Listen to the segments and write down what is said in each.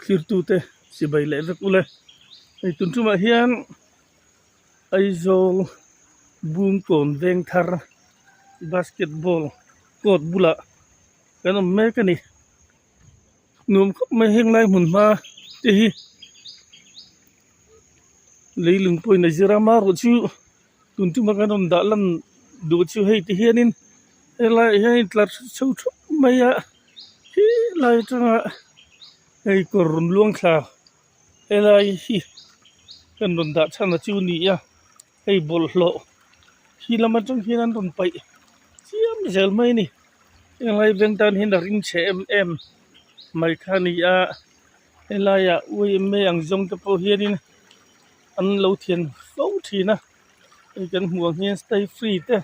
Thlirtute chibai leh vek ule. Hei tun tumah hian Aizawl Bungkawn Vengthar basketball court bulah kan awm mek a ni. Nuam khawp mai heng lai hmun hma te hi leilung pawhin a zir a amaherawh chu tun tuma kan rawn dah lan duh chu hei ti hianin helaiah hian in tlar chho thup mai a helai atanga hei kawr rawn luang thla helai hi kan rawn dah chhan a chu ni a hei bawlhhlawh khi lam atang hian an rawn paih chiam zel mai a ni helai veng tan hian a ring chhe em em mai kha a ni a helaiah yma ang zawng te pawh hianin an lo thian fo thin a hei kan hmuh ang hian stay free te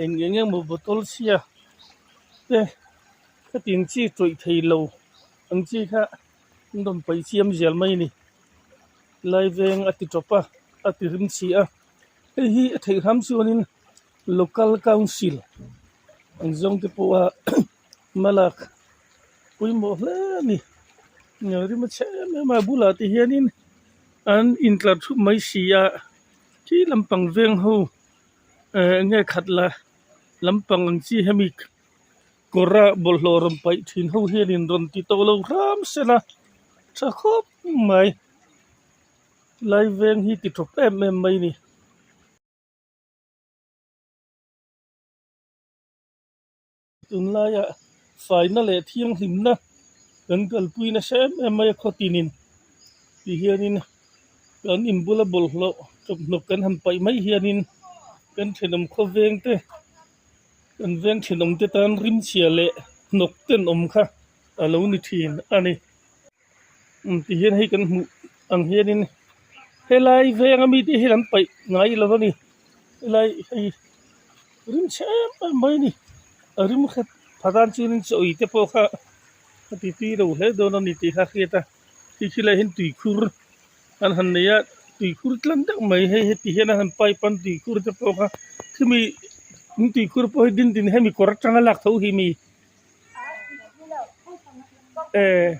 eng eng emaw bottle chhia te khatiang chi tawih thei lo ang chi kha an rawn paih chiam zel mai a ni lai veng a ti tawp a a ti rim chhi a hei hi a theih hram chuanin local council ang zawng te pawha hmalak pawimawh hle a ni rim a chhe em em a a bulah te hianin an intlar thup mai si a khi lampang veng ho eh eng nge khat la lampang ang chi hemi kawr a bawlhhlawh rawn paih thin ho hianin rawn ti tawh lo hram sela tha khawp mai lai veng hi ti tawp em em mai a ni. Tunlaia faina leh thianghlimna kan kalpui nasa em em mai a khawtinin ti hianin kan inbula bawlhhlawh chawphnawk kan han paih mai hianin kan thenawm khawveng te kan veng thenawm te tan rimchhia leh hnawk tenawm kha a lo ni thin a ni. Ti hian hei kan hmuh ang hianin helai venga mite hian an paih ngai lo a ni helai hei rim chhe em em mai a ni a rim khat phatan chuanin chaw ei te pawh kha a ti tui lo hle dawn a ni tih kha a hriat a khi khilaiah hian tuikhur an han nei a tuikhur tlang deuh mai hei heti hian a han pipe a tuikhur te pawh kha khimi tuikhur pawh hi din din hemi kawr atanga lak tho hi mi. Eh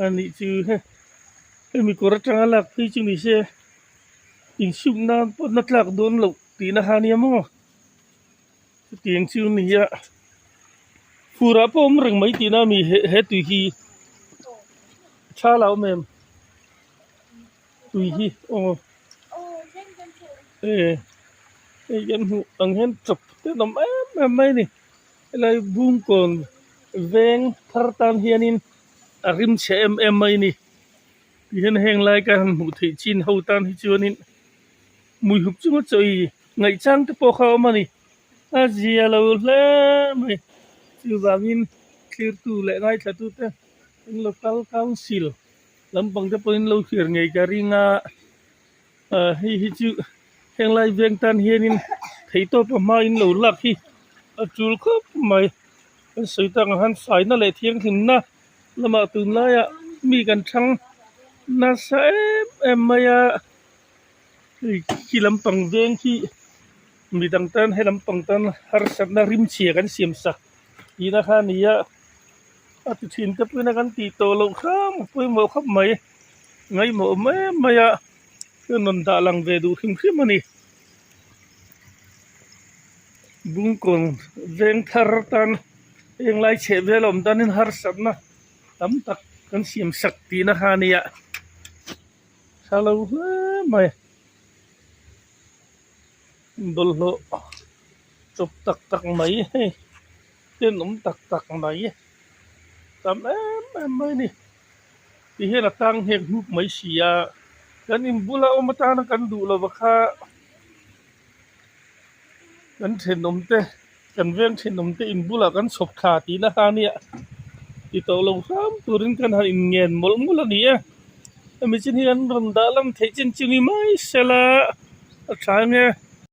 a nih chu he hemi kawr atanga lak phei chu ni se insuk nan pawh na tlak dawn loh tihna kha ania maw chutiang chu a ni a furah pawh awm reng mai tihna a mi he he tui hi tha la awm em tui hi aw eh hei kan hmuh ang hian chawp te an awm em em mai a ni. Helai Bungkawn veng thar tan hianin a rim chhe em em mai a ni. Tihian heng lai ka han hmuh theih chin ho tan hi chuanin mui hup chunga chawi ngaihchang te pawh kha a awm a ni. A zia lo hle mai. Chuvangin thlirtu leh ngaithlatu te an local council lampang te pawhin lo thlir ngei ka ring a. Ahh hei hi chu henglai veng tan hianin theihtawp a hmain lo lak hi a tul khawp mai kan sawi tak ang khan faina leh thianghlimna lamah tunlaiah mi kan thlang nasa em em mai a hei khi lampang veng hi midang tan he lampang tan harsatna rimchhia kan siam sak tihna kha a ni a. A ti thin te pawhin a kan tih tawh loh hram a pawimawh khawp mai ngaihmawh awm em mai a chuan rawn dah lang ve duh hrim hrim a ni Bungkawn veng thar tan heng lai chheh vel a awm danin harsatna tam tak kan siam sak tihna kha a nia tha lo hle mai bawlhhlawh chawp tak tak mai hei. Tenawm tak tak mai tam em em mai a ni ti hian a tang nghek hnuk mai si a kan in bula awm atana kan duh lova kha kan thenawm te kan veng thenawm te in bulah kan chhawp thla tih na kha ania ti tawh lo hram turin kan han in ngen mawlh mawlh a ni e hemi chin hi an rawn dah lam theih chin chu ni mai sela a tha ang e.